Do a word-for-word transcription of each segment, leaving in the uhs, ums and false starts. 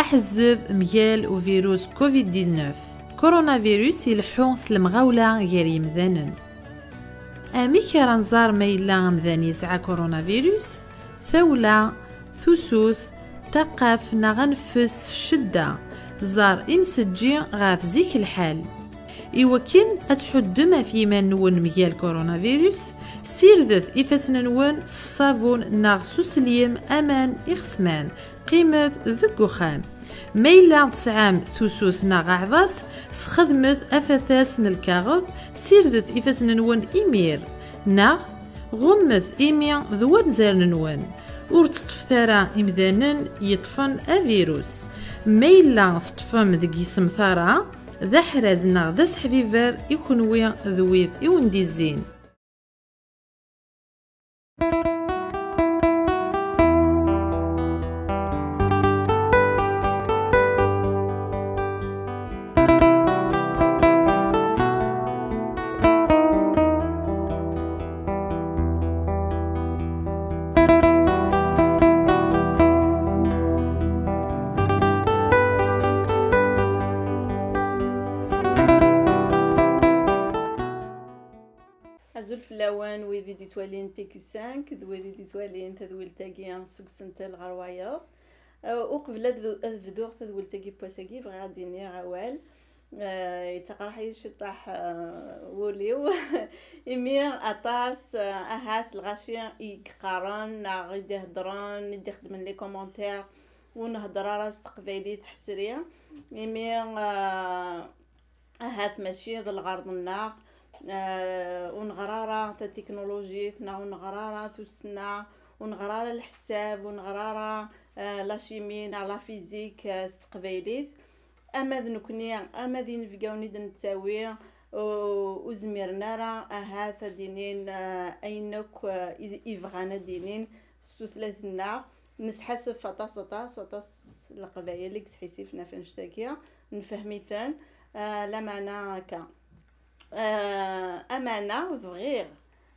Ḥezzeb mgal uvirus covid dix-neuf. Coronavirus ileḥḥu s lemɣawla gar yimdanen. Amek ara nẓer ma yella amdan yesɛa coronavirus? Tawla, tusut, taqqaft neɣ aneffes s ccedda. Ẓer imsejji ɣef zik lḥal. Iwakken ad tḥuddem ɣef yiman-nwen mgal coronavirus, sirdet ifassen-nwen s ṣṣabun neɣ s uselim aman ixesman. Qqimet deg uxxam. Ma yella tesɛam tusut neɣ aɛḍas, sxedmet afatas n lkaɣeḍ, sirdet ifassen-nwen imir, neɣ ɣummet imi d wanzaren-nwen. Ur teṭṭfet ara imdanen yeṭṭfen avirus. Ma yella teṭṭfem deg yisemtar-a, d aḥraz neɣ d aseḥbiber i kenwi d wid i wen-d-izzin. Azul fell-awen, wid i d-ittwalin T Q cinq d wid i d-ittwalin tadwilt-agi seg usentel ɣer wayeḍ. Uh, uqbel ad, ad bduɣ tadwilt-agi n wass-agi, bɣiɣ ad d-iniɣ awal. Uh, yettaqraḥ-iyi ciṭṭaḥ, uh, wul-iw. Imi aṭas, uh, ahat lɣaci i yeqqaren neɣ i d-iheddren, i d-ixeddmen les commentaires, ur nhedder ara s teqbaylit ḥesri. Imi, uh, ahat mačči d lɣerḍ-nneɣ, uh, ur neɣra ara tatiknulujit, neɣ ur neɣra ara tussna, ur neɣra ara lḥessab, ur neɣra ara, uh, la chimie neɣ la physique, uh, s teqbaylit. Ama d nekkni, ama d inebgawen i d-nettawi, ur, ur zmiren ara ahat ad d-inin, uh, ayen akk, uh, i, i bɣan ad d-inin s tutlayt-nneɣ. Nesḥasef aṭas, aṭas, aṭas n Leqbayel i yesḥisifen ɣef annect-agi, nfehhem-iten, uh, lameɛna akka. Uh, ameɛna bɣiɣ,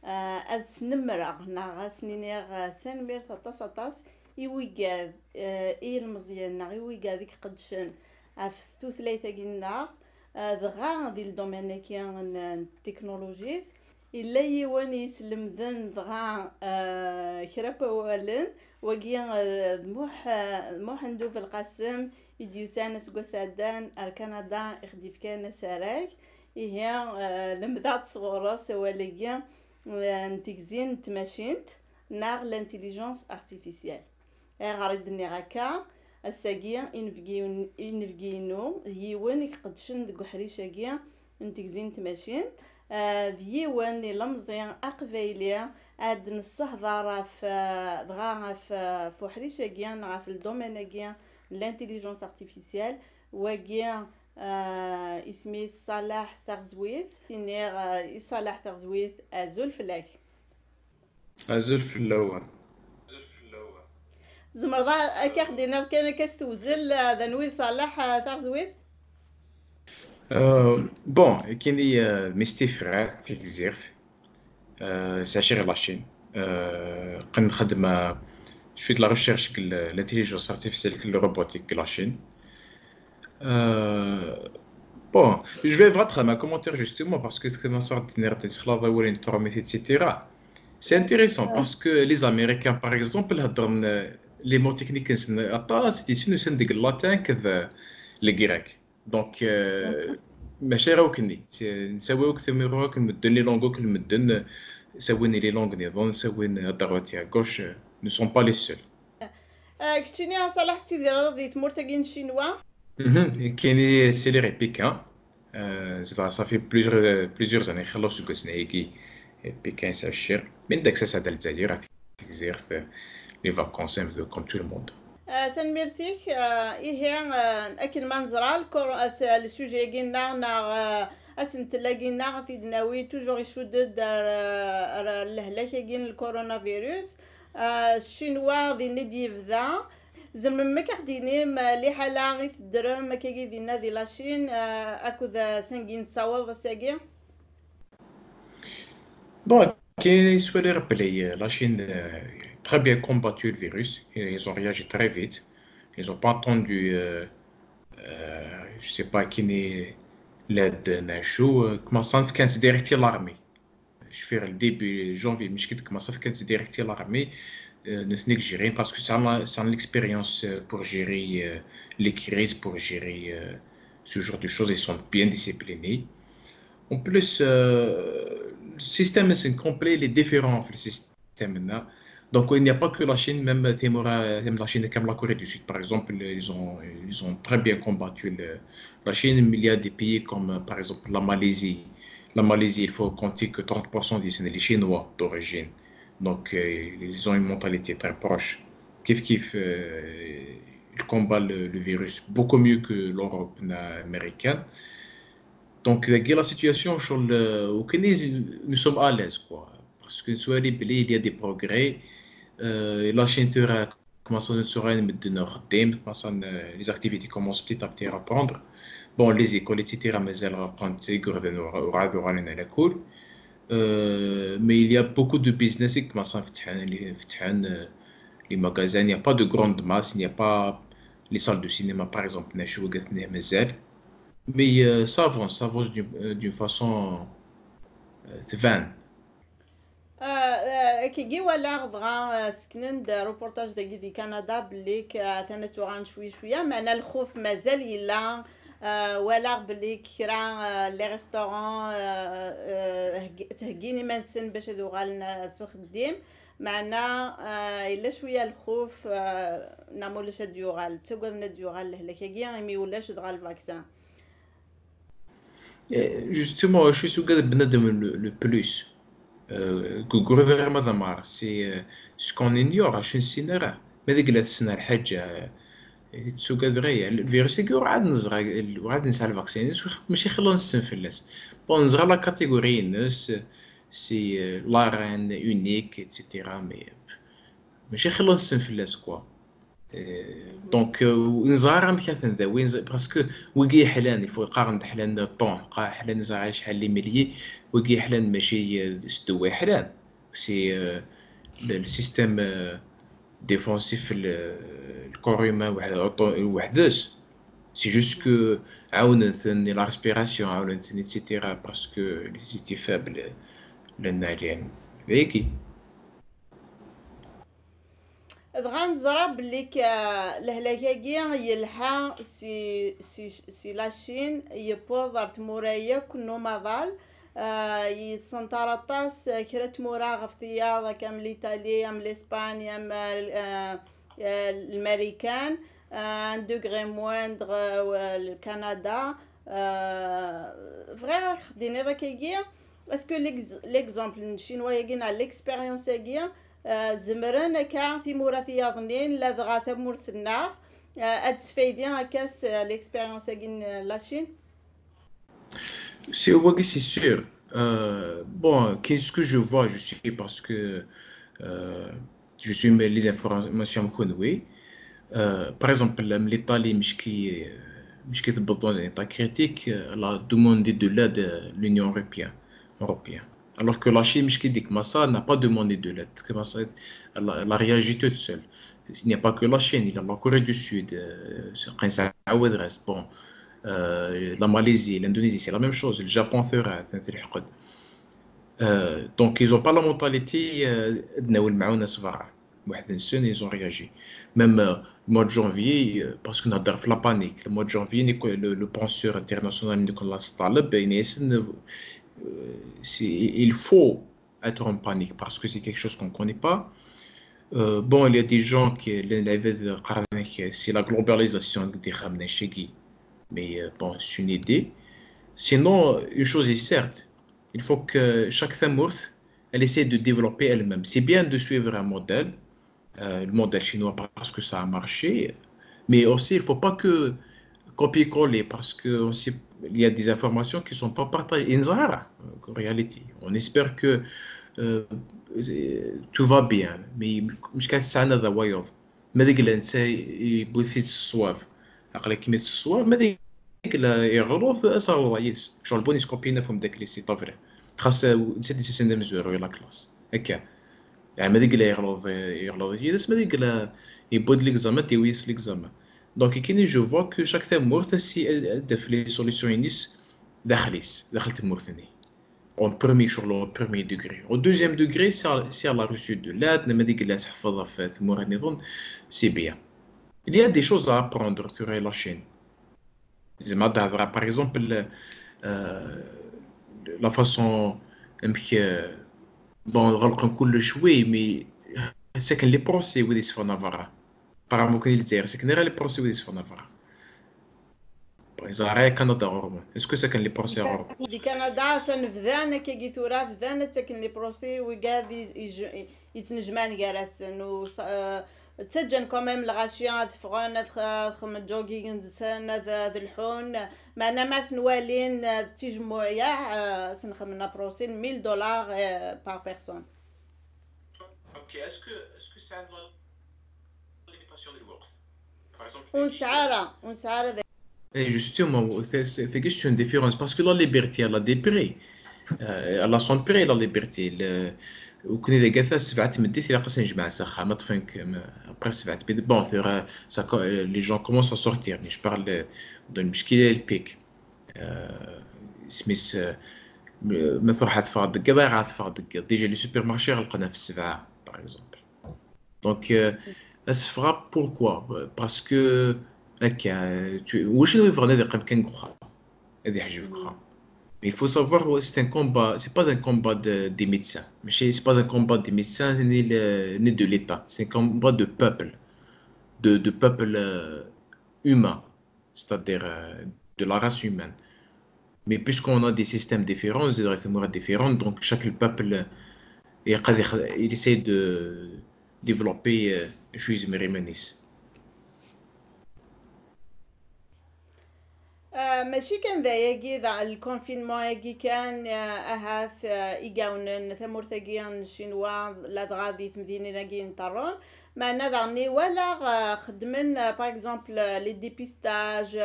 uh, ad snemmreɣ neɣ ad sen-iniɣ, uh, tanemmirt aṭas, aṭas i wigad, uh, i yilmeẓyen neɣ i wigad i iqeddcen ɣef tutlayt-agi-nneɣ, uh, dɣa di ldomen-agi n, n tiknulujit. Yella yiwen i yeslemden dɣa, uh, kra n wawalen, wagi, uh, d Muḥ-, uh, Muḥend U Belqasem i d-yusan aseggas iɛeddan ar Kanada, i ɣ-d-yefkan asarag. Ihi, uh, lemdeɣ-d sɣur-s awal-agi, uh, n tegzi n tmacint neɣ l'intelligence artificielle. Ayɣer i d-nniɣ akka? Ass-agi, inebgi-, inebgi-inu d yiwen i iqeddcen deg uḥric-agi n tegzi n tmacint. Ah, d yiwen n ilemẓi aqbayli ad d-nessehder ɣef, ah, dɣa ɣef, ah, ɣef uḥric-agi neɣ ɣef ldomen-agi n l'intelligence artificielle. Wagi, ah, isem-is Ṣaleḥ Taɣezwit. Iniɣ, ah, i Ṣaleḥ Taɣezwit, azul fell-ak. Azul fell-awen. Tzemreḍ a-, akka ɣ-d-tiniḍ kan akka s tewzel, ah, d anwi d Ṣaleḥ, ah, Taɣezwit? Euh, bon, kini, euh, mesti frère, Tigzirt, euh, c'est chez la Chine. Euh, quand je fais de la recherche sur l'intelligence artificielle, le robotique, la Chine. Euh, bon, je vais mettre un commentaire justement parce que c'est ma sorte de nerf, de se laver ou une tormite, et cetera. C'est intéressant parce que les Américains, par exemple, ils donnent, euh, les mots techniques, c'est des signes de latin que de, les Grecs. Donc, euh, ma chère au kni, c'est, c'est vrai que c'est mieux que me donner les langues que me donne, c'est vrai les langues, c'est vrai à droite et à gauche, euh, ne sont pas les seuls. Ah, keččini a Ṣaleḥ tettidireḍ di tmurt-agi n Ccinwa? Mhm, kini c'est les Pékin. Euh, ça, ça fait plusieurs, plusieurs années, خلاص, que c'est qui, Pékin, c'est cher. Mais d'accord, ça, ça, d'Algérie, les vacances, un peu comme tout le monde. Ah, tanemmirt-ik. Ah, ihi, ah, akken ma neẓra, le cor-, as-, le sujet-agi-nneɣ neɣ, ah, asentel-agi-nneɣ, ad t-id-nawi, toujours icudd-d ar, ar lehlak-agi n le coronavirus. Ah, Ccinwa, din i d-yebda. Tzemrem ad aɣ-d-tinim, ah, liḥala i teddrem akkagi dinna di la Chine, ah, akked, ah, sanga i nessaweḍ ass-agi? Bon, كي سوالي ربلي، la Chine, euh, très bien combattu le virus. Ils ont réagi très vite. Ils ont pas attendu, euh, euh, je sais pas, كي ني لاد نعشو، euh, كما صنف كانت ديريكتي l'armée. Je fais le début janvier, mais je quitte كما صنف كانت ديريكتي l'armée, euh, نثنيك gérer parce que ça a, ça a l'expérience, euh, pour gérer, euh, les crises, pour gérer, euh, ce genre de choses, ils sont bien disciplinés. En plus, euh, le système est complet, il est différent في ال système. Donc, il n'y a pas que la Chine, même تيمورا، même la Chine, comme la Corée du Sud, par exemple, ils ont, ils ont très bien combattu le, la Chine, mais il y a des pays comme, par exemple, la Malaisie. La Malaisie, il faut compter que trente pour cent des Chinois d'origine. Donc, euh, ils ont une mentalité très proche. Kif kif, euh, ils combattent le, le virus beaucoup mieux que l'Europe américaine. Donc, la situation, sur le, au Kenya, nous sommes à l'aise, quoi. Parce que soit les, il y a des progrès. Euh, la Chine sera كما صنعت صغير مدن خدام كما صن les activités commencent petit à petit à reprendre. Bon, les écoles, et cetera مازال غنقول تيقردن وعاد وغالين على كل. Euh, mais il y a beaucoup de business كما صن فتحان اللي فتحان, euh, les magasins, il n'y a pas de grande masse, il n'y a pas les salles de cinéma, par exemple, نعشو وقتنا مازال. Mais, euh, ça avance, ça avance d'une, euh, d'une façon, euh, تبان. Kigi walaɣ dɣa, euh, seknen-d reportage dagi di Canada belli atan ad tuɣalen cwiya cwiya, meɛna lxuf mazal yella. Euh, walaɣ belli kra, euh, les restaurants, euh, euh, theggin iman-nsen bac ad uɣalen, euh, s uxeddim, meɛna, euh, yella cwiya lxuf, euh, neɣ ma ulac ad d-yuɣal, ttagaden ad d-yuɣal lehlak-agi imi ulac dɣa lvaksin. Justement, acu i tugad bnadem le, le plus? Deg ugrud arma d amɣar, c'est, euh, ce qu'on ignore, acu ur nessin ara. Ma deg la tessen ar ḥaǧa, euh, tugad ɣaya. Le virus-agi ur ɛad neẓra, ur ɛad nesɛa lvaksin-ines, mačči xilla nessen fell-as. Bon, neẓra la catégorie-ines, c'est, euh, l'A R N unique, et cetera. Mais, euh, mačči xilla nessen fell-as, quoi. Donc, euh, neẓra amek ad ten-dawi, parce que wigi yeḥlan, il faut qqaren-d ḥlan ton, ḥlan neẓra acḥal les milliers, wigi yeḥlan mačči, euh, s ddwa yeḥlan. C'est, euh, le, le système, euh, défensif, le, le corps humain, weḥd-, weḥd-s. C'est juste que, ɛawnen-ten, la respiration, ɛawnen-ten, et cetera, parce que ils étaient faibles, llan ɛeryan. Dagi. Dɣa neẓra belli k-, lehlak-agi yelḥa si, si, si la Chine, yewweḍ ar tmura yakk n umaḍal. Ah, yessenṭar aṭas, ah, kra n tmura ɣef tiyaḍ, akka am l'Italie, am l'Espagne, am, ah, ah, l'Américaine, ah, un degré moindre, ah, le Canada. Ah, bɣiɣ ad k-d-iniḍ akkagi, est-ce que l'ex-, l'exemple n Chinois-agi neɣ l'expérience-agi, ah, zemren akka timura tiyaḍnin, ladɣa tamurt-nneɣ, ah, ad tesfaydi akka s, ah, l'expérience-agi n la Chine? C'est, oui, c'est sûr. Euh, bon, qu'est-ce que je vois, je sais, parce que, euh, je suis, mais les informations, oui. Euh, par exemple, l'Italie, مش كي، مش كي تبطل dans un état critique, euh, elle a demandé de l'aide à l'Union européenne, européenne. Alors que la Chine, مش كي ديك ما ça, n'a pas demandé de l'aide. كما ça, elle a, elle a réagi toute seule. Il n'y a pas que la Chine, il y a la Corée du Sud, euh, c'est, quand ça, bon, euh, la Malaisie, l'Indonésie, c'est la même chose. Le Japon, c'est vrai, c'est le حقد. Euh, donc, ils ont pas la mentalité, euh, de ناول معاونا صباح. واحد السنة, ils ont réagi. Même, euh, le mois de janvier, euh, parce qu'on a la panique. Le mois de janvier, Nico-, le, le penseur international Nicolas Taleb, il est, euh, c'est, il faut être en panique parce que c'est quelque chose qu'on connaît pas. Euh, bon, il y a des gens qui, c'est la globalisation des Khamnashigi. Mais, euh, bon, c'est une idée. Sinon, une chose est certa, il faut que chaque tamour, elle essaie de développer elle-même. C'est bien de suivre un modèle, euh, le modèle chinois parce que ça a marché, mais aussi il faut pas que copier-coller parce que on sait, il y a des informations qui sont pas partagées. En réalité, on espère que, euh, tout va bien, mais مش كان تسعنا ذا وايض. ما ديك لا نتا يبوثي الصواب. عقلك كيما الصواب، ما ديك لا يغلط، صار يس. شغل بوني سكوبينا فهم داك لي سي طافري. خاص نتا دي سيستم مزور ولا كلاس. هكا. يعني ما ديك لا يغلط، يغلط يدس، ما ديك لا يبود ليكزامان، تيويس ليكزامان. Donc, ici, je vois que chaque tamurt a si, a, a des solutions inis, daxel-is, daxel tmurt-nni. En premier, sur le premier degré. Au deuxième degré, c'est à, c'est à la Russie de l'aide, نماذج اللي تحفظها في تمور نظن, c'est bien. Il y a des choses à apprendre sur la Chine. زعما هضرة, par exemple, euh, la façon, amek, euh, bon, غلقن كلش, mais ساكن les procès وذي سفر نافارا. Apparemment كاين الجزائر ساكن غير les procès وذي سفر نافارا. Bon, إذا راهي كندا غورمون, est-ce que ساكن les procès غورمون؟ Di Kanada atan bdan akkagi tura, bdan attaken les procès, wigad yettnejmaɛen gar-asen, u ttaǧǧan quand même lɣaci ad ffɣen, ad xedmen jogging-nsen, ad lḥun, meɛna ma ten-walin d tijemmuɛyaɛ, ad sen-xedmen procès n mille dollars par personne. Ok, est-ce que, est-ce que c'est une limitation de l'ours? Par exemple, ur nesɛi ara, ur nesɛi ara. Et justement, c'est une différence parce que la liberté, elle a des prix. Euh, elle a son prix, la liberté. وكنا إذا قالت سبعة مديت إلى قصة نجمع سخا ما تفنك après سبعة مديت. Bon, c'est vrai, ça, les gens commencent à sortir, mais je parle de المشكلة البيك. سميس, ما تروح تفاض دقيقة, غير تفاض دقيقة. Déjà, les supermarchés غلقنا في السبعة, par exemple. Donc, euh, أسفرا, pourquoi? Parce que هكا, واش اللي يبغى هذا يقام كان كخا, هذه حاجة كخا. Il faut savoir, c'est un combat, c'est pas un combat de, des médecins. Mais c'est pas un combat des médecins ni, le, ni de l'État. C'est un combat de peuple, de, de peuple euh, humain, c'est-à-dire euh, de la race humaine. Mais puisqu'on a des systèmes différents, des différents, donc chaque peuple il essaie de développer euh, شو يزمر يمنيس. آه، ماشي كان ذاياكي ذا الكونفينمون ياكي كان آه، اهات آه، يقاونن ثمورتاكي الشينوا لا دغادي تمدينين ياكي نطرون. معنا داغني ولا خدمن par exemple les dépistages,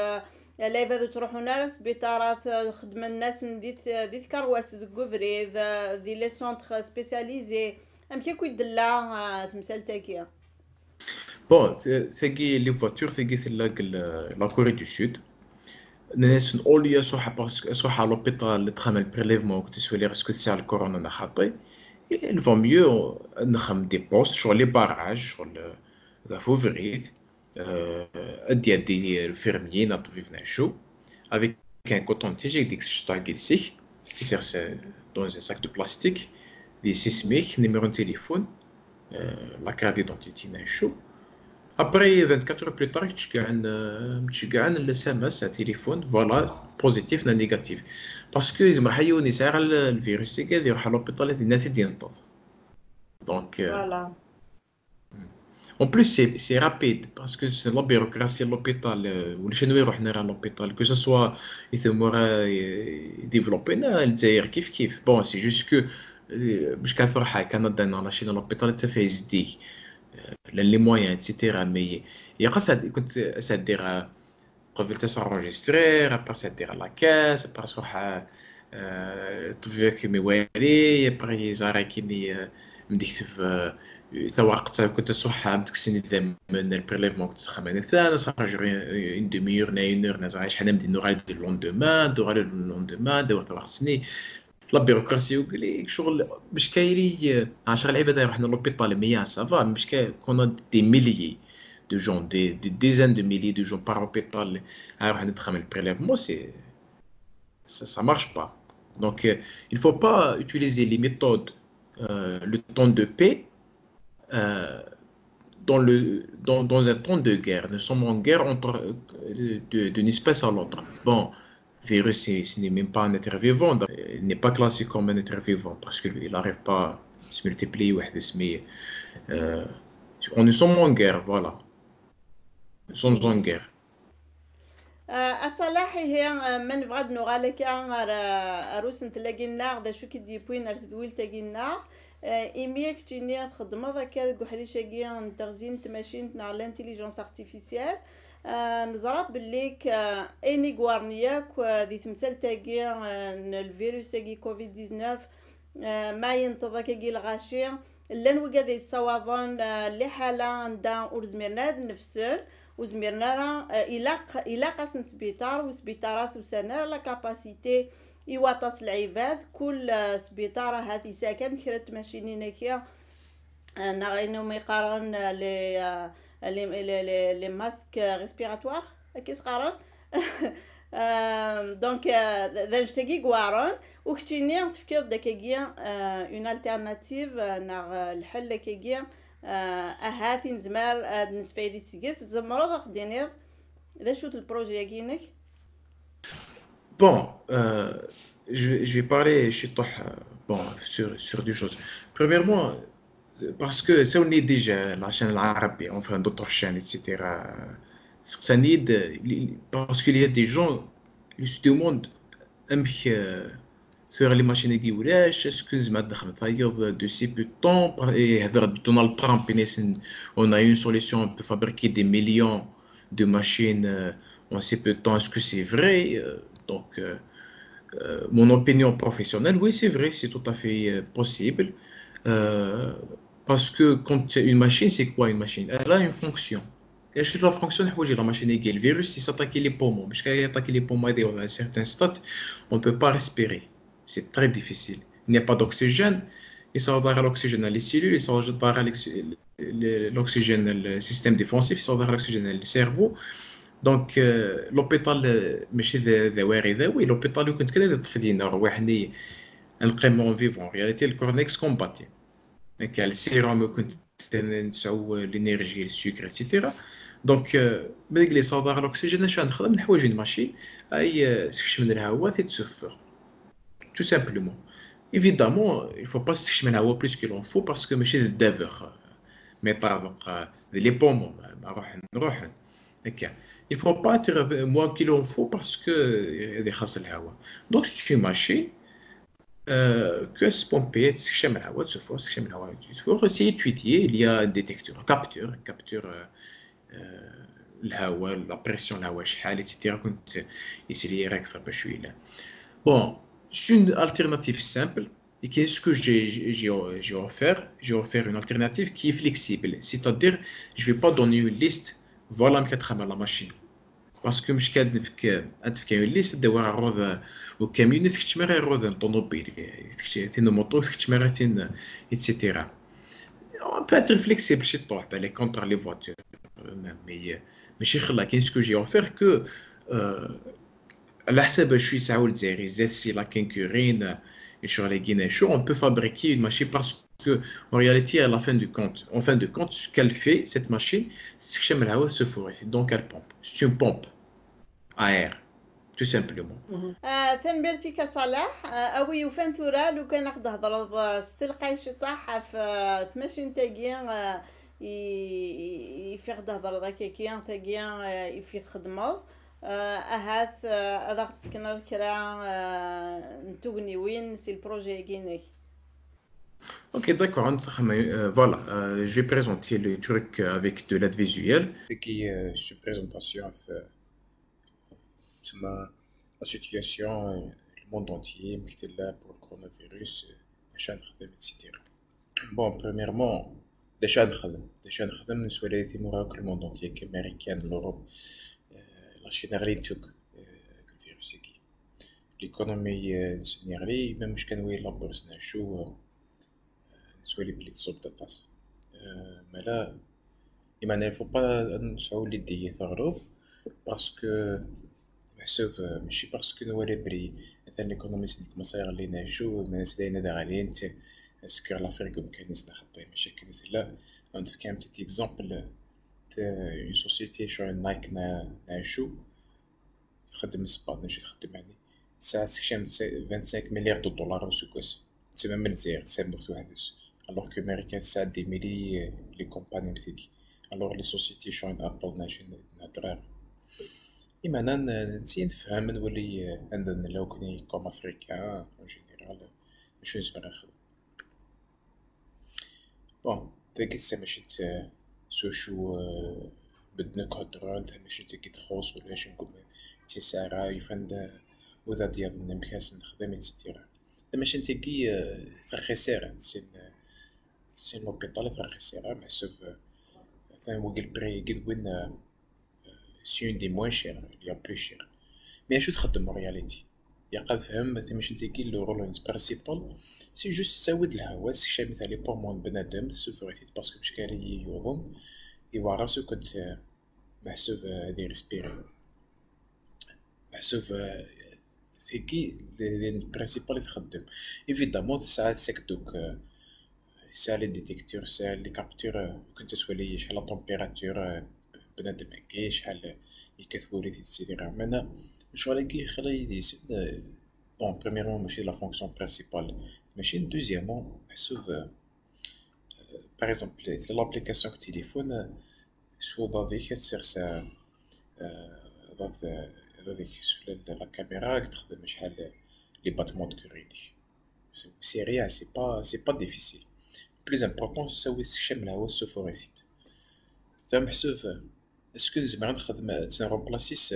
لا يبادو تروحون على سبيطارات, خدمن الناس دي دي تكرواس دو كوفريد, دي les centres spécialisés. ام كي كوي دلا تمثال تاكي. Bon, c'est qui les voitures, c'est qui la Corée du Sud. ناس اوليا صح parce que صح à l'hôpital تخمل prélèvement كنت سوالي est-ce que c'est le corona نخطي. Il vaut mieux نخم des postes sur les barrages, sur le la Fouvrit, euh, ادي ادي الفيرميين الطبيب نعشو avec un coton tige ديك الشطاق يلسيك يسير dans un sac de plastique, دي سيسميك, numéro de téléphone, euh, la carte d'identité نعشو. Après, vingt-quatre heures plus tard, تشجعن تشجعن ال S M S على التليفون, voilà, positif ولا négatif. Parce que زعما حيوني ساعة الفيروس كذا يروح à l'hôpital هذه ناتي دي نطف. Donc, euh, voilà. En plus, c'est rapide parce que c'est la bureaucratie à l'hôpital. Ou les Chinois, ils à l'hôpital. Que ce soit, ils sont développés, ils kif kif. Bon, c'est juste que, parce qu'à faire, Canada, dans la Chine, l'hôpital, ça fait S D. Les moyens, et cetera. Mais il y a ça, ça, قبل تسعى enregistrer, après ça دير la caisse, après صح الطبيب كيما يوالي, après يزاري كيني مديك تف ثوقت كنت صح مديك سني ذا من ال prélèvement كنت خمانة ثانية صح جوري une demi-heure نا une heure نزعي شحال مدي نغالي le lendemain دوغالي le lendemain دور ثوقت سني. La bureaucratie وقلي شغل باش كايري عشر العباد يروحنا l'hôpital مية ça va, mais باش كون des milliers de gens, des, des dizaines de milliers de gens par hôpital, alors on est le prélèvement, c'est, ça, ça marche pas. Donc, euh, il faut pas utiliser les méthodes, euh, le temps de paix, euh, dans, le, dans, dans un temps de guerre. Nous sommes en guerre entre, euh, de- d'une espèce à l'autre. Bon, virus, c'est- ce n'est même pas un être vivant. Il n'est pas classé comme un être vivant parce qu'il n'arrive pas à se multiplier. واحد اسمه, euh, on nous sommes en guerre, voilà. Nous sommes en guerre. Aṣalaḥ ihi, ma nebɣa ad nuɣal akka ar ar usentel-agi-nneɣ, d acu k-id-yewwin ar tedwilt-agi-nneɣ? Imi keččini txeddmeḍ akka deg uḥric-agi n teɣzi n tmacint neɣ l'intelligence artificielle, neẓra belli ayen i iweṛen yakk di temsalt-agi n lvirus-agi covid dix-neuf, ma yenṭeḍ akkagi lɣaci, llan wigad yessawaḍen liḥala anda ur zmiren ara ad nefsen, ur zmiren ara, eh, ilaq, ilaq-asen sbiṭar, u sbiṭarat ur sɛan ara la capacité i waṭas lɛibad, kul, eh, sbiṭar ahat yesɛa kan kra n tmacinin akka, eh, neɣ ayen umi qqaren, eh, les, eh, les, les, les, les masques respiratoires, akka i s-qqaren. Euh, donc, euh, d, d annect-agi i iweɛren, u keččini tefkiḍ-d akkagi, euh, une alternative, euh, neɣ, euh, lḥel akkagi, euh, ahat i nezmer ad nesfaydi seg-s. Tzemreḍ ad ɣ-d-tiniḍ d acu-t lprujet-agi-inek? Bon, euh, je, vais- je vais parler ciṭuḥ, euh, bon, sur, sur deux choses. Premièrement, parce que ça, on est déjà, la chaîne arabe, enfin, d'autres chaînes, et cetera. Ça, on est de- parce qu'il y a des gens qui se demandent amek, euh, sur les machines qui est-ce que je m'adresse de si peu de temps, et Donald Trump, il dit, on a une solution, on peut fabriquer des millions de machines, euh, en si peu de temps. Est-ce que c'est vrai? Euh, donc, euh, euh, mon opinion professionnelle, oui, c'est vrai, c'est tout à fait, euh, possible. Euh, parce que quand une machine, c'est quoi une machine? Elle a une fonction. Et la fonction, la machine, le virus, il s'attaque les poumons. Parce qu'il attaque les poumons à un certain stade, on ne peut pas respirer. C'est très difficile. Il n'y a pas d'oxygène. Il s'adresse l'oxygène à les cellules, il s'adresse l'oxygène, le système défensif, il s'adresse l'oxygène, le cerveau. Donc, euh, l'hôpital, euh, ماشي ذا- ذا واعي ذا، oui, l'hôpital يكون كذا تفدينا روحني القيمة en vivant. En réalité, le corps n'est combatté. Donc, le sérum يكون نسعو l'énergie, le sucre, et cetera. Donc, euh, ملي يصادر l'oxygène, اش نخدم؟ نحوج une machine اي، آه، سكشم الهواء تتسفر. Tout simplement. Évidemment, il faut pas سكشم الهواء plus qu'il en faut parce que ماشي الدافخ، آه، mais طابق، آه، les poumons، ما روحن روحن. هكا. Il faut pas être moins qu'il en faut parce que، آه، هذه خاص الهواء. Donc, c'est une machine euh, que se pomper, تسكشم الهواء، تسفر، تسكشم الهواء، تسفر. C'est étudié, il y a un détecteur, un capteur, un capteur, euh, euh, الهواء، la pression الهواء شحال، et cetera. كنت يسري راك ضربة شوية. Bon, c'est une alternative simple. Et qu'est-ce que j'ai j'ai- j'ai offert? J'ai offert une alternative qui est flexible. C'est-à-dire, je vais pas donner une liste. Voilà, مكتخمل la machine. Parce que مش كاد نفك أنت في كامل ليست دوا عروض وكاميونيت كتشمر عروض طوموبيل، كتشمر عروض، et cetera. On peut être flexible شي طوح بالك contre les voitures. Mais ماشي خلا كاين ce que j'ai offert que، euh، على حسب شو يسعوا الجزائري زاد سي لا كينكورين، شغل كينا شو، on peut fabriquer une machine parce que en réalité, à la fin du compte, en fin de compte, ce qu'elle fait, cette machine, c'est que شمل الهواء تسفر، donc elle pompe. C'est une pompe à air, tout simplement. آه، tanemmirt-ik a Ṣaleḥ. آه، a wi yufan tura, lukan ad ɣ-d-thedreḍ, آه، s telqay ciṭṭaḥ ɣef, آه، tmacint-agi, آه، i, i, i f-i ɣ-d-thedreḍ akkaki, tagi, آه, i f-i txedmeḍ. آه، ahat, آه, ad aɣ-d-tsekneḍ kra, آه, n tugniwin si lprujet-agi-inek. Ok, d'accord, on travaille, euh, voilà, euh, je vais présenter le truc avec de l'aide visuelle. Qui, euh, sur présentation, euh, تما la situation, euh, le monde entier, مكتلة pour le coronavirus, euh, عشان نخدم, et cetera. Bon, premièrement, déjà نخدم, déjà نخدم نسوى لي ثيمورا كل le monde entier, كامريكان, l'Europe, euh, la Chine, غير نتوك, euh, الفيروس كي. L'économie, euh, نسني غري, même مش كان وين la bourse نعشو, euh, نسوى لي بلي تصوب تطاس. Euh, mais là, il faut pas نسعو les idées ثغروب, parce que محسوب, آه، ماشي parce que نوالي بري مثلا l'économie سنك مصير اللي نعيشو الناس داينا دا غاليين. Est-ce que l'Afrique ممكن نسنا حطي مشاكل نزل؟ لا. عندك كان petit exemple, une société شو Nike نعيشو تخدم السبان، ماشي تخدم يعني ساعة سكشام vingt-cinq milliards de dollars وسكوس. تسمى من الجزائر تسمى بوقت واحد. Alors que l'Amérique ساعة des milliers, les compagnies مثيك. Alors les sociétés شو Apple نعيشو نترار. إما أنا نسي نفهم نولي عندنا لو كني comme Africain en général شو نسمع نخدم. Bon, تاكي تسا ماشي ت-، سوشو, آه، بدنا كهدران، تا ماشي تاكي تخوص ولا شي نقول تسارة يفند وذا ديال النمكاس نخدم، et cetera. تا ماشي تاكي, آه، ترخي سيرة، تسين، تسين لوبيطال ترخي سيرة، محسوب, آه، ثاني وقل بري قد وين, آه، C'est une des moins chères, il y a plus cher. Mais acu txeddem en réalité? Ilaq ad tfehmem tamacint-agi, le rôle principal, c'est juste tawi-d lehwa, tessekcam-it ɣer les poumons n bnadem, tessufuɣ-it-id parce que mačči kan i yuḍen, iweɛṛ-as akk meḥsub ad irespiri. Meḥsub, euh, tagi d principal i txeddem. Évidemment tesɛa des sacs, donc, euh, tesɛa les détecteurs, tesɛa les capteurs, euh, akken ad twali acḥal la température, euh, bnadem-agi, acḥal yekkat wurrif, et cetera. Mais lecɣal-agi xla yid-sen, euh, bon, premièrement, mačči la fonction principale, mais deuxièmement, meḥsub, euh, par exemple, l'application deg téléphone, euh, s uḍad-ik ad tsers, euh, euh, aḍad, euh, aḍad-ik sufella la caméra, ad texdem acḥal les battements de cœur-inek. C'est rien, c'est pas, c'est pas difficile. Le plus important, c'est tessekcam lehwa, tessufuɣ-it-id. Meḥsub, est-ce que nezmer ad nexdem, ad tt-nremplaci s,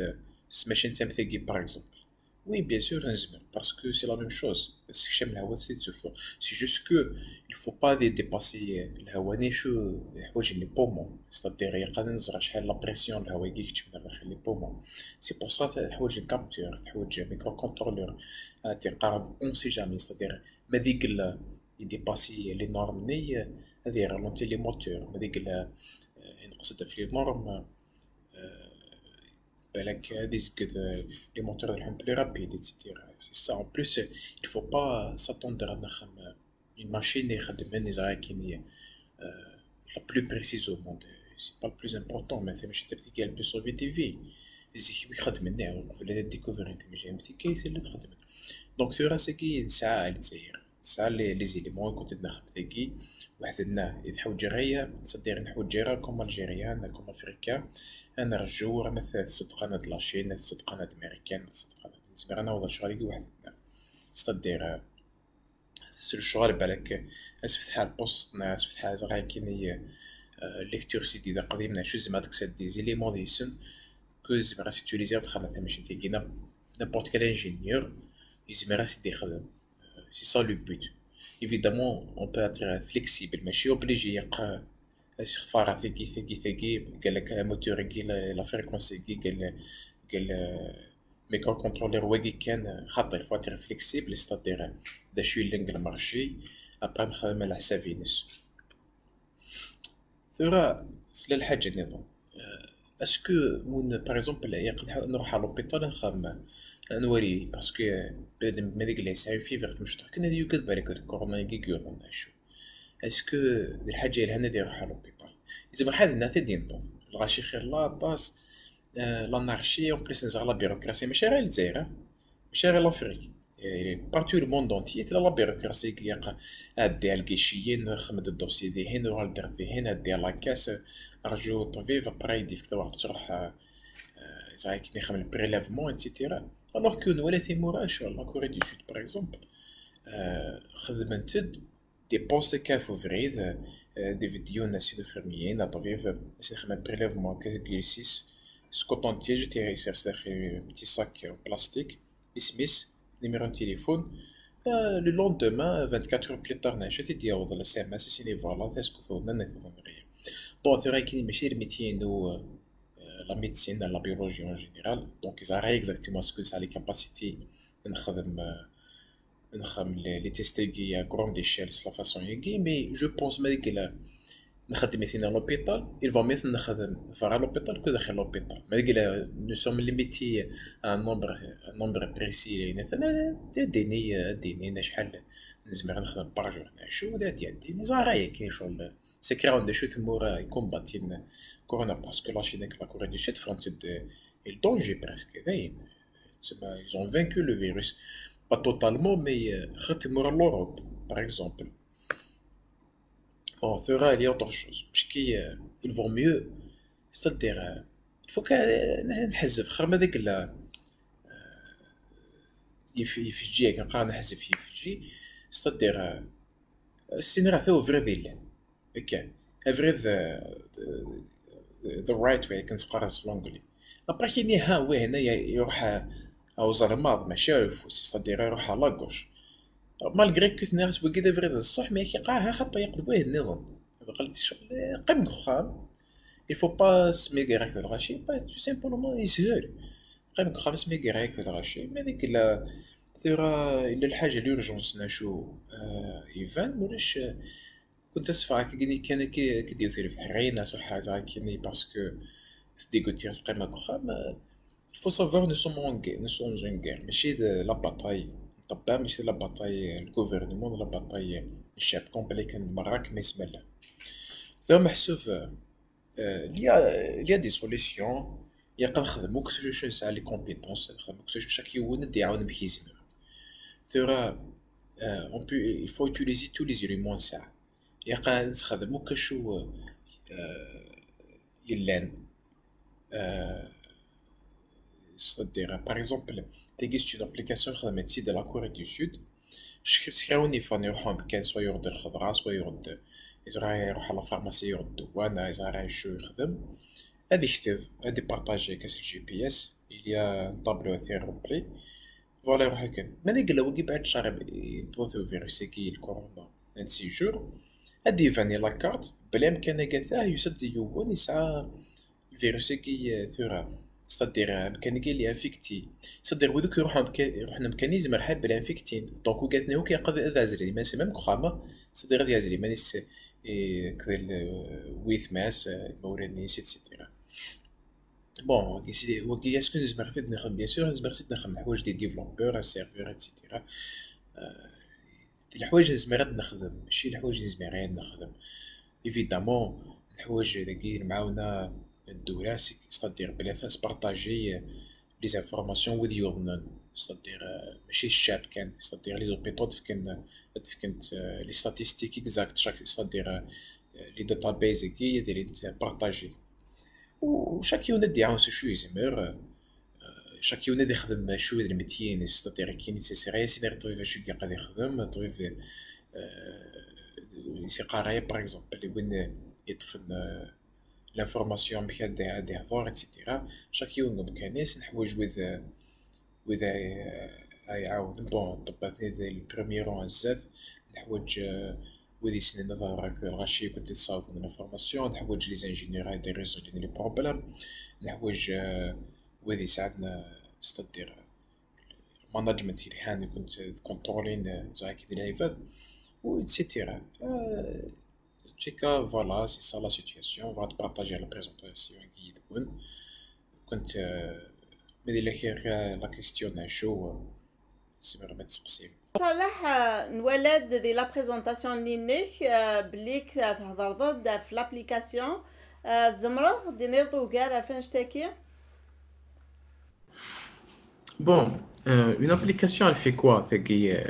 s tmacint am tagi, par exemple? Oui, bien sûr, nezmer, parce que c'est la même chose. Tessekcam lehwa, tettsufuɣ. C'est juste que il faut pas dépasser lehwa-nni, acu yeḥwaǧen les poumons. C'est-à-dire, ilaq ad nẓer acḥal la pression n lehwa-agi keččmen ar daxel les poumons. C'est pour ça teḥwaǧ un capteur, teḥwaǧ un microcontrôleur, ad iqareb, on sait jamais. C'est-à-dire, ma d igella idépassi les normes-nni, ad iralenti les moteurs. Ma d igella, euh, yenqes-d ɣef les normes, euh, balak ad izged, euh, les moteurs ad ruḥen plus rapide, et cetera. C'est ça. En plus, il faut pas s'attendre ad nexdem, euh, une machine ixeddmen iẓra akkin, euh, la plus précise au monde. C'est pas le plus important, mais tamacint am tagi elle peut sauver des vies. Zik mi xedmen, qbel ad découvrir tamacint am tagi, tella txeddem. Donc tura sagi nesɛa Lezzayer. Tesɛa les, les éléments i kent-id-nexdem tagi, waḥed-nneɣ i teḥwaǧ aya, c'est-à-dire neḥwaǧ aya comme Algérien, comme Africain, ad nerǧu arma t-, tṣeddqen ad la Chine, tṣeddqen ad Américaine, tṣeddqen ad, nezmer ad naweḍ lecɣal-agi waḥed-nneɣ. C'est-à-dire, euh, s lecɣal balak asfetḥ ar lpost, neɣ asfetḥ ẓra akkin i, euh, l'électricité d aqdim, neɣ acu, zemreɣ ad kkseɣ des éléments deg-sen, que zemreɣ ad s-utiliser ad xedmeɣ tamacint-agi, n'importe quel ingénieur yezmer ad s-d-ixdem. C'est ça le but. Évidemment, on peut être flexible, mačči obligé ilaq ad sexfareɣ tagi, tagi, tagi, qal-ak amoteur-agi, la, la fréquence-agi, qal, qal, euh, microcontrôleur wagi kan, xaṭi, il faut être flexible, c'est-à-dire d acu yellan deg le marché, après nexdem leḥsab-ines. Tura, tella lḥaǧa nniḍen. Euh, est-ce que, win, par exemple, ilaq nruḥ à l'hôpital, ad nxdem, ad nwali, parce que, euh, bnadem ma d igella yesɛa fièvre, tmecṭuḥ kan ad yugad balak d corona-agi i yuḍen, acu. Est-ce que d lḥaǧa yelhan ad iruḥ à l'hôpital? Yezmer ḥad nniɣ ad d-yenṭeḍ. Lɣaci xir la aṭas, euh, l'anarchie, en plus neẓra la bureaucratie, mačči ɣer Lezzayer, hein? Mačči ɣer l'Afrique. Et partout le monde entier, tella la bureaucratie, ilaq ad ɛeddi ar lguichet-nni, xdem-d dossier dihin, uɣal-d ar dihin, ɛeddi ar la caisse, rǧu ṭṭbib, après ad d-yefk tawaɣt, tṛuḥ, euh, euh, ẓra akken ixdem le prélèvement, et cetera. Alors que nwala timura, acu, la Corée du Sud, par exemple, euh, xedment-d des postes akka ɣef ubrid, euh, d ibeddiwen, ass-a d ufremliyen, aṭbib, ass-a xedmen prélèvement akka deg yiles-is, s coton-tige, ad t-isers daxel un petit sac en plastique, isem-is, numéro n téléphone, euh, le lendemain, vingt-quatre heures plus tard, neɣ acu, ad t-id-yaweḍ la S M S, ad s-yini voilà, est-ce que tuḍnem neɣ ur tuḍnem ara. Bon, tura akkin mačči d métier-inu, euh, euh, la médecine, la biologie en général, donc ils arrivent exactement à ce que ça a les capacités de faire, euh, nxeddem les, les tests-agi à grande échelle, c'est la façon-agi, mais je pense ma deg la nxeddem-iten à l'hôpital, il vaut mieux nxeddem vers l'hôpital que daxel l'hôpital. Ma deg la nous sommes limités à un nombre, un nombre précis, ad d-inin, ad d-inin acḥal nezmer ad nexdem par jour, neɣ acu, ad d-inin ẓra yagi ccɣel, c'est clair, d acu tmura i combattent corona, parce que la Chine et la Corée du Sud font de, le danger presque, dayen. Tsemma, ils ont vaincu le virus. Pas totalement, mais, euh, xir timura n l'Europe, par exemple. Bon, tura, il y a autre chose. Parce que, euh, il vaut mieux, c'est-à-dire, euh, il faut que, euh, nḥezzeb, xir ma deg la, euh, yif-, yifejji, akken qqaren nḥezzeb yifejji, c'est-à-dire, euh, ssini ɣef ubrid yellan. Akka, abrid, euh, the, the right way, akken s-qqaren s l'anglais. Après, kini, ha, win-a iruḥ, euh, à uẓermaḍ, mačči ar ufus, c'est-à-dire iruḥ à la gauche. Malgré que tenniḍ-as wagi d abrid n ṣṣeḥ, mais akka, ha, xaṭi, yaqd wayen nniḍen. Qqim deg uxxam, Il faut pas smigrer akked lɣaci, pas tout simplement yeshel. Qqim deg uxxam smigrer akked lɣaci. Ma deg la tura illa lḥaǧa l'urgence nacu, euh, iban, mulac, euh, كنت أسفر كي كان كي كي دير في الحرين سو حاجة كيني parce que تديكو تير تقيم كوخام. Il faut savoir nous sommes en guerre, nous sommes en guerre, ماشي la bataille. طبعا ماشي la bataille le gouvernement, la bataille الشعب complet كان مراك ما يسمى له. ثم محسوب il y a des solutions. يا كنخدمو كل شيء نسعى les compétences نخدمو كل شيء شاك يون دي يعاون بكيزمر. ثورة on peut il faut utiliser tous les éléments نسعى. يا نستخدمو كشو يلان. C'est-à-dire, par exemple, تيجي c'est une application خدمت سي de la Corée du Sud. شكرا يفان يروحون بكان سوا يرد الخضرة سوا يرد إذا يروح على فارماسي يرد الدوانة إذا شو يخدم. هذه يكتب هذه بارطاجي كاس الجي بي اس. Il y a un tableau à faire rempli. Voilà يروح يكن ماذا يقول لو بعد شهر ينتظر فيروس كي الكورونا. هاد سي جور هاد يفاني لاكارت بلا امكان كاثاه يسد يوون يسعى الفيروس كي ثورة. C'est-à-dire امكان كي لي انفيكتي. C'est-à-dire وذوك يروحوا مكان يروحنا مكانيزم رحاب بلا انفيكتين دونك وقالتنا هو كيقضي هذا زري ما سي ميم كخامة. C'est-à-dire هذا زري مانيس كذا ويث ماس مورينيس اتسيتيرا. بون وكي سي وكي اسكو نزمر غير نخدم بيان سور نزمر غير نخدم حوايج دي ديفلوبور سيرفور اتسيتيرا. الحوايج نزمر غير نخدم ماشي الحوايج نزمر غير نخدم. Évidemment الحوايج داكي المعاونه الدوله c'est-à-dire بلا فاس بارطاجي les informations وذ يوضنن. C'est-à-dire ماشي الشعب كان c'est-à-dire les hôpitaux تفكن تفكنت les statistiques exact شاك c'est-à-dire les databases كي دايرين بارطاجي. وشاك يونا دي عاون شو يزمر شاك يونا دي خدم شو المتيين c'est-à-dire كاين سي سيريا سي طبيب شو قاعد يخدم طبيب. سي قرايه par exemple اللي وين يطفن l'information بك هاد هاد يهضر اتسيتيرا. شاك يونا بكانيس نحوج وذ وذ يعاون بون طباتني ذي البريميرون الزاف نحوج وذ يسنن ظهر هكذا الغاشي كنت تصاوب من l'information نحوج les ingénieurs هاد résoudre les problèmes نحوج وذ يساعدنا c'est-à-dire management اللي هاني كنت كونترولين زاكي العباد و اتسيتيرا. تشيكا voilà c'est ça la situation. On va partager la présentation كي تكون كنت ماذا الا كاين la question شو سمير ما تسقسي. صالح نولد دي la présentation نينك بليك تهضر ضد في l'application. تزمرض دينيض وقار فين شتاكي. Bon, euh, une application, elle fait quoi تاكي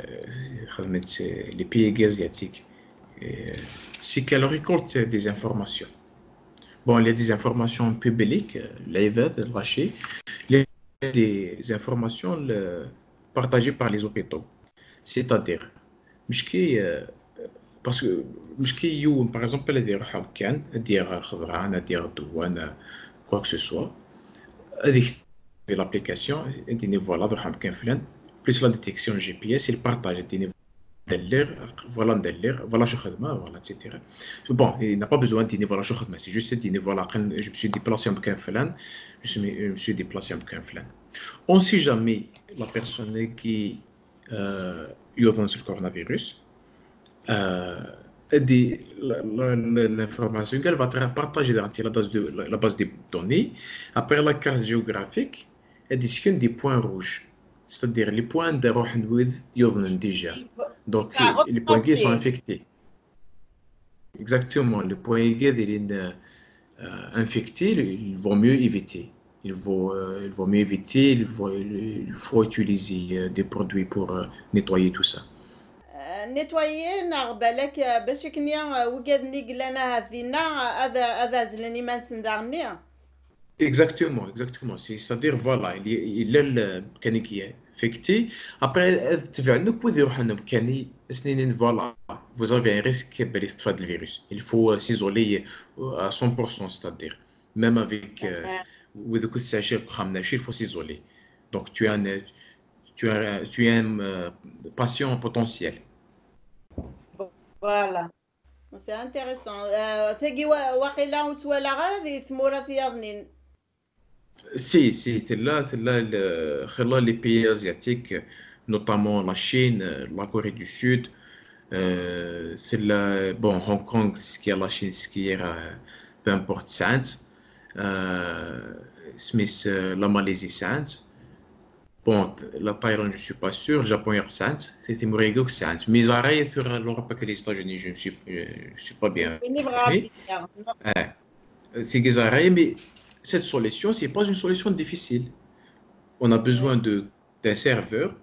خدمت les pays asiatiques. C'est qu'elle récolte des informations. Bon, il y a des informations publiques, les الغاشي, il y a des informations partagées par les hôpitaux. C'est-à-dire مشكي parce que مشكي يوم par exemple اللي يروح كان دير خضران دير دوان quoi que ce soit. هذيك l'application ديني voilà ضرحان كان فلان plus la détection G P S il partage ديني دلير voilà ندلير voilà شو خدمه voilà et cetera. Bon, il n'a pas besoin ديني voilà شو خدمه, c'est juste ديني voilà je me suis déplacé مكان فلان, je suis je me suis déplacé مكان فلان. On sait jamais la personne qui يوضن sur le coronavirus. هادي l'information كاع va être partagée dans la base de la base de données. Après la carte géographique, هادي c'est des points rouges, c'est-à-dire les points de روح نوذ يوضن déjà. Donc les points qui sont infectés. Exactement, les points qui sont infectés, il vaut mieux éviter. Il vaut, euh, il vaut mieux éviter, il, vaut, il faut utiliser euh, des produits pour euh, nettoyer tout ça. Nettoyer, neɣ balak bac akken wigad-nni yellan ahat dinna ad azlen iman-nsen daɣenni. Exactement, exactement. C'est-à-dire, voilà, il y a l'amkan qui est infecté. Après, ad tebɛen akk wid iruḥen amkan-nni, ad sen-inin, voilà, vous avez un risque belli teṭṭfed le virus. Il faut euh, s'isoler euh, à cent pour cent, c'est-à-dire, même avec euh, wid akk tettɛici deg uxxam n ɛecrin, il faut s'isoler. Donc, tu es un, tu es, tu es un euh, patient potentiel. Voilà. C'est intéressant. Euh, tagi wa- waqila ur twalaɣ ara di tmura tiyaḍnin. Si, si, tella, tella le, xilla les pays asiatiques, notamment la Chine, euh, la Corée du Sud, euh, tella, bon, Hong Kong, ce qui est la Chine, ce qui est, euh, peu importe, sɛant, euh, Smith, euh, la Malaisie, sɛant, bon, la Thaïlande, je suis pas sûr, le Japon, sɛant, c'est timurigo, sɛant, mais arrêt sur l'Europe et les États-Unis, je ne suis, je suis pas bien. Win i bɣiɣ Mais, ad d-iniɣ. euh, c'est des arrêts, mais cette solution, c'est pas une solution difficile. On a besoin de, d'un serveur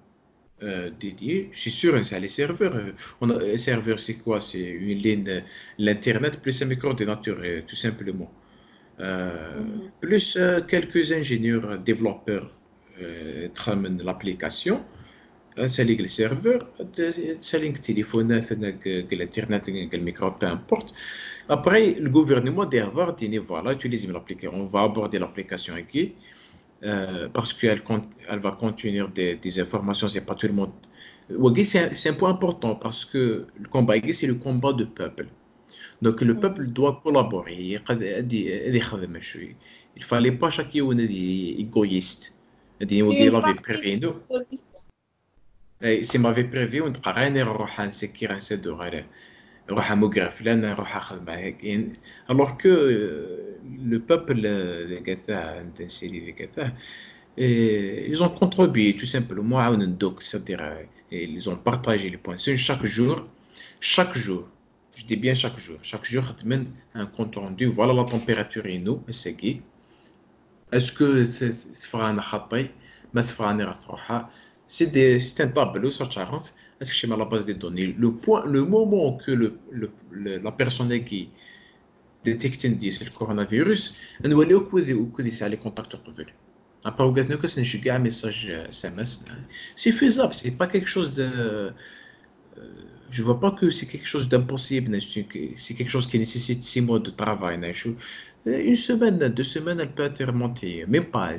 euh, dédié. Je suis sûr, hein, c'est les serveurs. Euh, on a, un serveur, c'est quoi? C'est une ligne, euh, l'Internet plus un micro-ordinateur, euh, tout simplement. Euh, plus euh, quelques ingénieurs, euh, développeurs, euh, تخمم l'application. تسالي le serveur, تسالي التليفونات, l'Internet, le micro, peu importe. Après, le gouvernement doit avoir dit, voilà, utilisez l'application. On va aborder l'application ici, euh, parce qu'elle con- elle va contenir des, des informations, c'est pas tout le monde. Oui, c'est un, c'est un point important parce que le combat ici, c'est le combat de peuple. Donc le peuple doit collaborer. يقد- يدي- يدي يخدم شوي. Il fallait pas chaque يوم يدي égoïste. يدي C'est يوقي une la vie partie privée, de non? solution. Eh, c'est ma vie privée, ونبقى غير نروح نسكر نسدو غير نروح مقرا فلان، نروح اخذ معاه كاين. Alors que euh, le peuple, euh, ديك تاع نتا نسيري ديك تاع, et ils ont contribué tout simplement, عاونوا دوك, c'est-à-dire, euh, ils ont partagé les points. C'est chaque jour, chaque jour, je dis bien chaque jour, chaque jour خدمن un compte rendu, voilà la température et nous, c'est qui. Est-ce que c'est c'est vrai خطي, ما c'est vrai غتروحها? C'est des, c'est un tableau, ça تشارونت. Est-ce que c'est à la base des données? Le point, le moment que le, le, le- la personne qui détecte le coronavirus, نوليو كود كود يسعى les contacts قبل. Après, وقالت لك نشجع message S M S. C'est faisable, c'est pas quelque chose de, euh, je vois pas que c'est quelque chose d'impossible, c'est que- c'est quelque chose qui nécessite six mois de travail, نعيشو. Une semaine, deux semaines, elle peut être montée, même pas,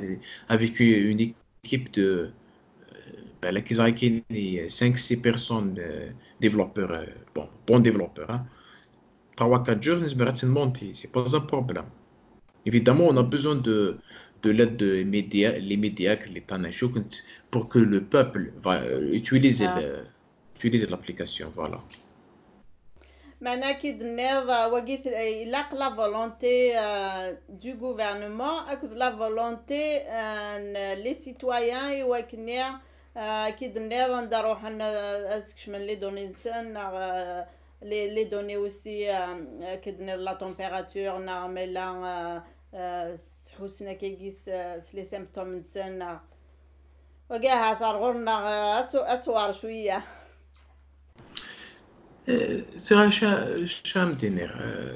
avec une équipe de, euh, ben, là, qu'ils ont cinq six personnes, euh, développeurs, euh, bon, bons développeurs, hein. Trois quatre jours, نزمر نمونتي, c'est pas un problème. Évidemment, on a besoin de, de l'aide des médias, les médias, que l'État, pour que le peuple va euh, utiliser, Ah. le, utiliser l'application, voilà. Meɛna ki d-tenniḍ, euh, wagi t- ilaq la volonté euh, du gouvernement akked la volonté euh, n les citoyens i wakken euh, ki d-tenniḍ anda ruḥen euh, ad skecmen les données-nsen neɣ euh, les, les données aussi euh, ki d-tenniḍ la température neɣ ma yella euh, euh, ḥussen akkagi s, s les symptômes-nsen neɣ wagi ahat ar ɣur-neɣ euh, ad tu- ad tuɣer cwiya. Euh, c'est vrai, cha- cha me dire, euh,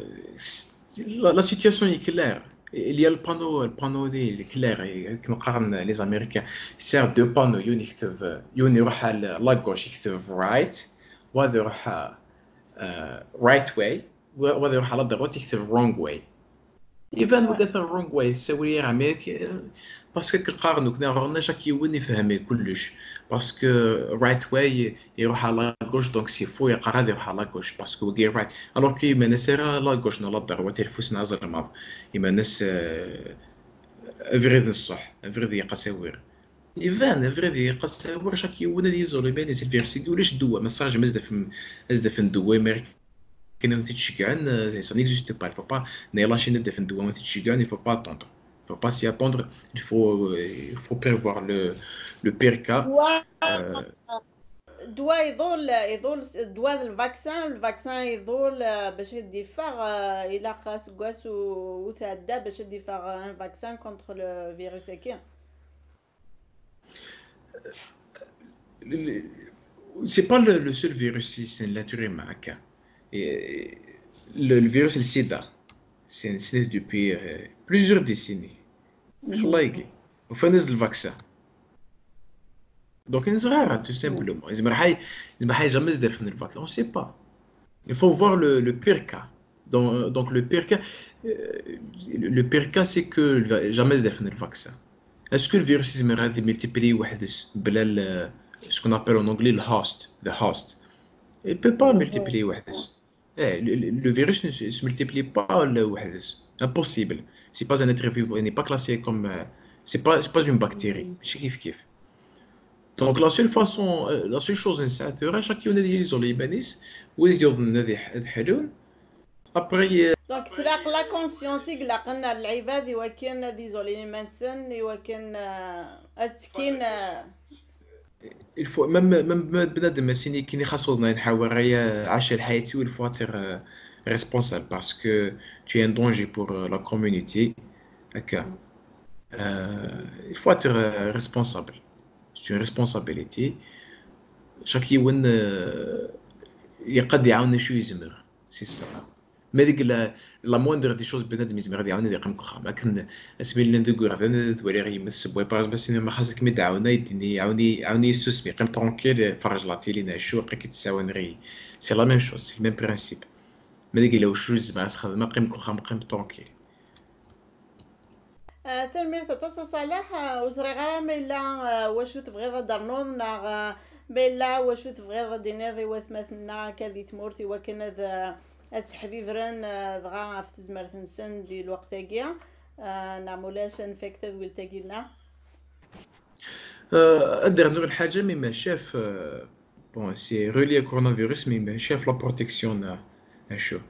la, la situation est claire. Il y a le panneau, le panneau il est clair, et كما قالوا les Américains, c'est deux panneaux, يون يكتب, يون يروح على la gauche يكتب right, وهذا يروح euh, right way, وهذا يروح على la droite يكتب wrong way. Even وقت wrong way تساوي عميك, parce que كنقارنو كنا غرنا شاك يون يفهم كلش, parce que right way يروح على la gauche, donc c'est faux, يقرا يروح على la gauche parce que وقي right, alors que ما نسير la gauche نا la droite تلفوسنا زرماض, يما نس افريد الصح افريد يقصور. يبان افريد يقصور شاك يون يزول يبان الفيروس يقول ليش الدواء ما صارش مزدف مزدف الدواء ما كنا تتشجعن, ça n'existe pas, il faut pas نيلاشي ندف الدواء ما تتشجعن, il faut pas attendre, il faut pas s'y attendre, il faut, il faut prévoir le, le pire cas. Ouais. Euh, الدواء يظل يظل الدواء الفاكسان الفاكسان يظل باش يدي يفاغ الى قاس كواس وتعدى باش يدي يفاغ un vaccin contre le virus كي. C'est pas le, le seul virus, c'est l'être humain. Et le, le virus, le sida, c'est une depuis euh, plusieurs décennies. الله يقي وفنز الفاكسان. Donc, نزغارة, tout simplement. إذا ما راح إذا ما راح jamais يدفن الفاكسان, on sait pas. Il faut voir le, le pire cas. Donc, donc le pire cas, euh, le pire cas, c'est que jamais يدفن الفاكسان. Est-ce que le virus يزمر غادي multiplier وحده بلا ce qu'on appelle en anglais le host, the host? Il peut pas multiplier وحده. Eh, le, le- le virus ne se, se multiplie pas لوحدو. Impossible. C'est pas un être vivant, il n'est pas classé comme. Euh, c'est pas, c'est pas une bactérie. ماشي كيف كيف. Donc la seule façon, euh, la seule chose نسعى ثورة, chaque يوم يزولي يبانيس, ويد يظن هذه ح-، هذه حلول. Après, euh, Donc تلاق la conscience يقلقن العباد يوكن هذه زولين منسن يوكن آه، اتكين آه، il faut même même même بنادم سيني كي خاصو نحاول رايا عاش الحياة il faut être euh, responsable parce que tu es un danger pour euh, la communauté. هكا. Euh, il faut être euh, responsable. C'est une responsabilité. Chaque يوم euh, يقد يعاون شو يزمر. C'est ça. Mais ديك la, la moindre des choses بنادم يزمر غادي يعاون يقيم كوخام. لكن اسمي لنا ندوك غدا توالي غير يمس سبوي باغ بس ما خاصك مي دعاونا يديني يعاوني يعاوني يسوسمي قيم tranquille فرج la télé نعشو قيم كيتساوى نغي. C'est la même chose, c'est le même principe. Mais ديك لو شو زعما خدمه قيم كوخام قيم tranquille. آه، تنميرت aṭas a Ṣaleḥ. آه، ur ẓriɣ ara ma yella آه، wacu tebɣiḍ ad d-ternuḍ neɣ آه، ma yella wacu tebɣiḍ ad d-tiniḍ i watmaten-nneɣ akka di tmurt i wakken ad آه، ad seḥbibren آه، dɣa ɣef tezmert-nsen di lweqt-agi آه، neɣ ma ulac ad nfak tadwilt-agi-nneɣ. Euh, ad d-rnuɣ lḥaǧa mi ma chef euh, bon c'est relié au coronavirus mi ma chef la protection euh, un show.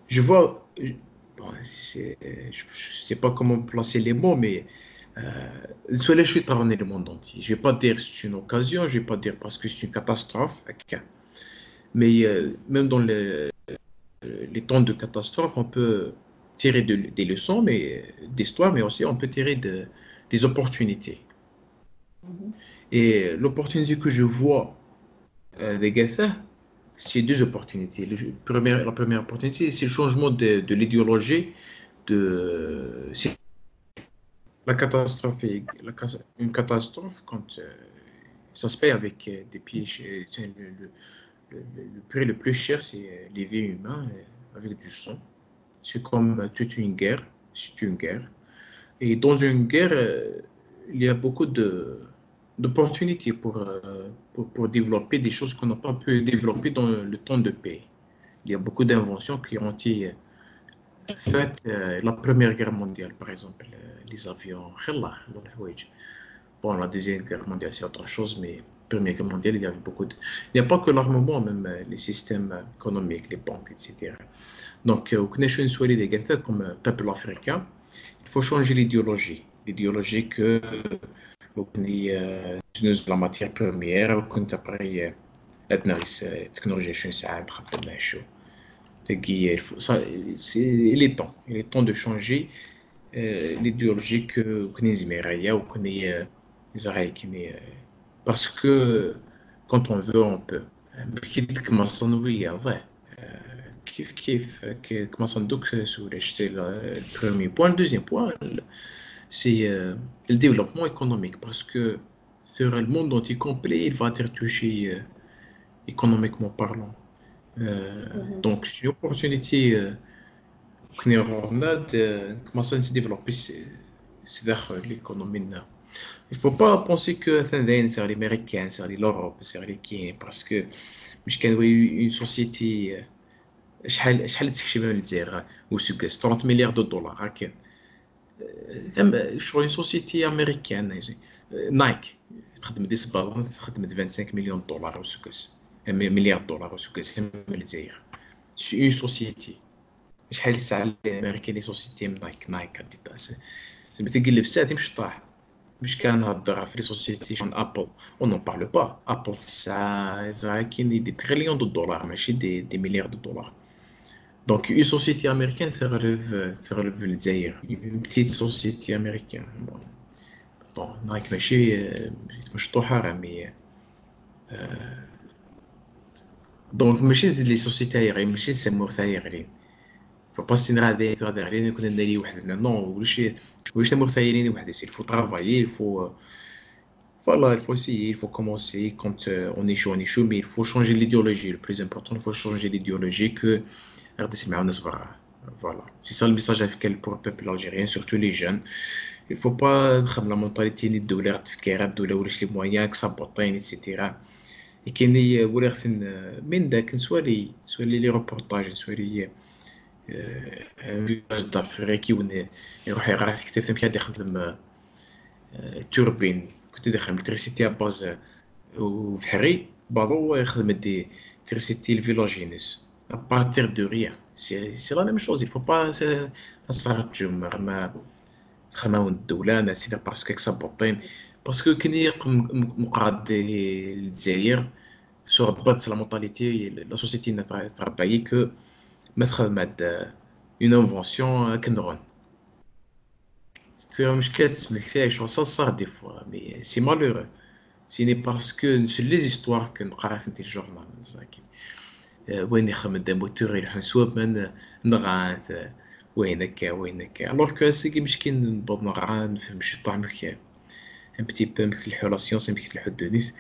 Je vois euh, bon c'est je, je sais pas comment placer les mots mais euh, soit je suis tourné le monde entier. Je vais pas dire c'est une occasion, je vais pas dire parce que c'est une catastrophe, ok. Mais euh, même dans les, les temps de catastrophe, on peut tirer de- des leçons, mais d'histoire, mais aussi on peut tirer de- des opportunités. Et l'opportunité que je vois euh, des Gaza, c'est deux opportunités. Le, première, la première opportunité, c'est le changement de, de l'idéologie. De, c'est la catastrophe, la cas- une catastrophe quand euh, ça se paye avec euh, des pièges. Euh, tiens, le, le- le- le- le prix le plus cher, c'est euh, les vies humaines euh, avec du sang. C'est comme euh, toute une guerre. C'est une guerre. Et dans une guerre, euh, il y a beaucoup de d'opportunités pour, euh, pour, pour développer des choses qu'on n'a pas pu développer dans le temps de paix. Il y a beaucoup d'inventions qui ont été euh, faites. Euh, la Première Guerre mondiale, par exemple, euh, les avions, يلا، يلا الحوايج. Bon, la Deuxième Guerre mondiale, c'est autre chose, mais Première Guerre mondiale, il y avait beaucoup de... Il n'y a pas que l'armement, même euh, les systèmes euh, économiques, les banques, et cetera. Donc, euh, وكنا شو نسوالي des Gaza comme euh, peuple africain, il faut changer l'idéologie. L'idéologie que وكني la matière première وكنت après la technologie شو نساعد خدمنا شو تقي c'est il est temps il est temps de changer euh, l'idéologie que كني زميرية وكني زغاي كني parce que quand on veut on peut كي ديك ما صنوية كيف كيف كي كما صندوق سوريش c'est le premier point. Le deuxième point, c'est euh, le développement économique parce que sur le monde entier complet, il va être touché euh, économiquement parlant. Euh, Donc, c'est une opportunité euh, كنا غورنا كما ça se développer c'est c'est l'économie. Il faut pas penser que c'est les Américains, c'est l'Europe, c'est les كاين parce que مش كان une société شحال شحال تكشف من الجزائر وسوكاس trente milliards de dollars هكا. ثم شغل une société américaine Nike تخدم des صباغون تخدم vingt-cinq millions de dollars وسوكاس مليار دولار وسوكاس من الجزائر. C'est une société. شحال ساعة الامريكي les sociétés Nike Nike Adidas زعما تقلب ساعة مش طاح. مش كان هضر في les sociétés شون Apple, on n'en parle pas. Apple ساعة كاين des trillions de dollars ماشي des, des milliards de dollars. Donc une société américaine تغلب تغلب الجزائر, une petite société américaine. Bon, Nike ماشي مشطوحة راه mais donc ماشي les sociétés aériennes ماشي تسمى aériennes. Faut pas تستنى هذا يثور هذا علينا كنا ندير وحدنا non. ولاش ولاش تمر سايرين وحدة il faut travailler il faut voilà il faut essayer il faut commencer quand euh, on échoue on échoue mais il faut changer l'idéologie. Le plus important il faut changer l'idéologie que غادي تسمعوا الناس برا. Voilà, c'est ça le message avec pour le peuple algérien, surtout les jeunes. Il faut pas تخدم la mentalité ني الدولة غتفكر الدولة ولاش les moyens كسابوطين et cetera. Kini walaɣ-ten, eh, min d akken swali, swali les reportages, swali, eh, un village d'Afrique, yiwen, eh, iruḥ yeɣra tektabt amek ad ixdem, eh, turbine, كنت داخل électricité à base, eh, ubeḥri, baḍu ixdem-d électricité le village-ines, à partir de rien. C'est, c'est la même chose, il faut pas, eh, ad s-rǧum, ma txedm-awen ddewla, neɣ sida parce que ksabuṭin, parce que kini meqqar-d Lezzayer, sur base la mentalité, la société n tṛebbayi que ma txedm-d, euh, une invention, euh, akken nɣen. Tura meckat tesmekta ccɣel s aṣṣar des fois, mais c'est malheureux. Ce n'est parce que c'est les histoires que neqqar-atent di le journal, euh, wayen ixdem-d amutur ileḥḥun s waman, euh, nɣan-t, euh, wayen akka, wayen akka. Alors que ass-agi meckin newweḍ neɣra, nefhem ciṭuḥ amek, un petit peu amek tleḥḥu la science, amek tleḥḥu ddunit.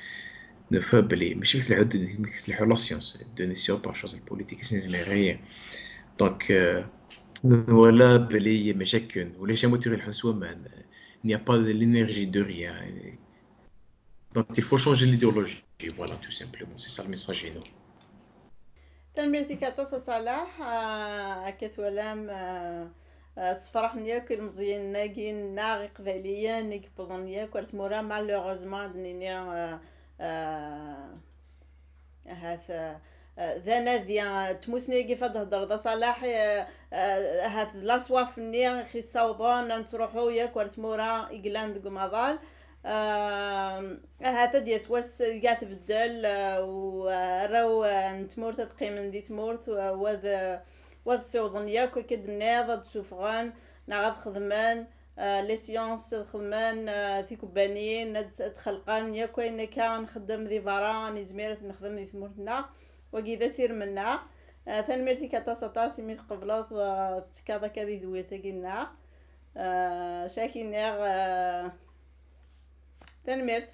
Nufa belli mačči amek tleḥḥu ddunit, amek tleḥḥu la science. Ddunit c'est autre chose, la politique, c'est une. Donc, euh, nwala belli mačči akken, ulac amutur ileḥḥun s waman. Il n'y a pas de l'énergie de rien. Donc, il faut changer l'idéologie. Voilà, tout simplement. C'est ça le message, inu. Tanemmirt-ik aṭas a Ṣalaḥ. Ah, akka twalam, ah, ah, ssefraḥen yakk ilmeẓyen-agi nneɣ iqbayliyen i yewwḍen yakk ar tmura, malheureusement ad d-nini, ah, ah, ahat, ah, ah, d anadi, ah, n tmussni-agi f ad d-theddreḍ a Ṣalaḥ, ah, ah, ahat d la soif-nni i ɣ-yessawḍen ad nettruḥu yakk ar tmura i yellan deg umaḍal. Ah, ahat ad d-yas wass i tbeddel, ah, u, ah, arraw, ah, n tmurt ad qqimen di tmurt, u, ah, u ad, ah, u ad ssiwḍen yakk akken d-tenniḍ, ad d-ssuffɣen neɣ ad xedmen, ah, les sciences, ad xedmen, ah, tikebbanin, ad, ad xelqen yakk ayen akka nxeddem di berra, ad nizmir ad t-nexdem di tmurt-nneɣ. Wagi d asirem-nneɣ. Ah, tanemmirt-ik aṭas, aṭas imi tqebleḍ, ah, tettekkaḍ akka di tedwirt-agi-nneɣ. Ah, caki nniɣ, ah, tanemmirt.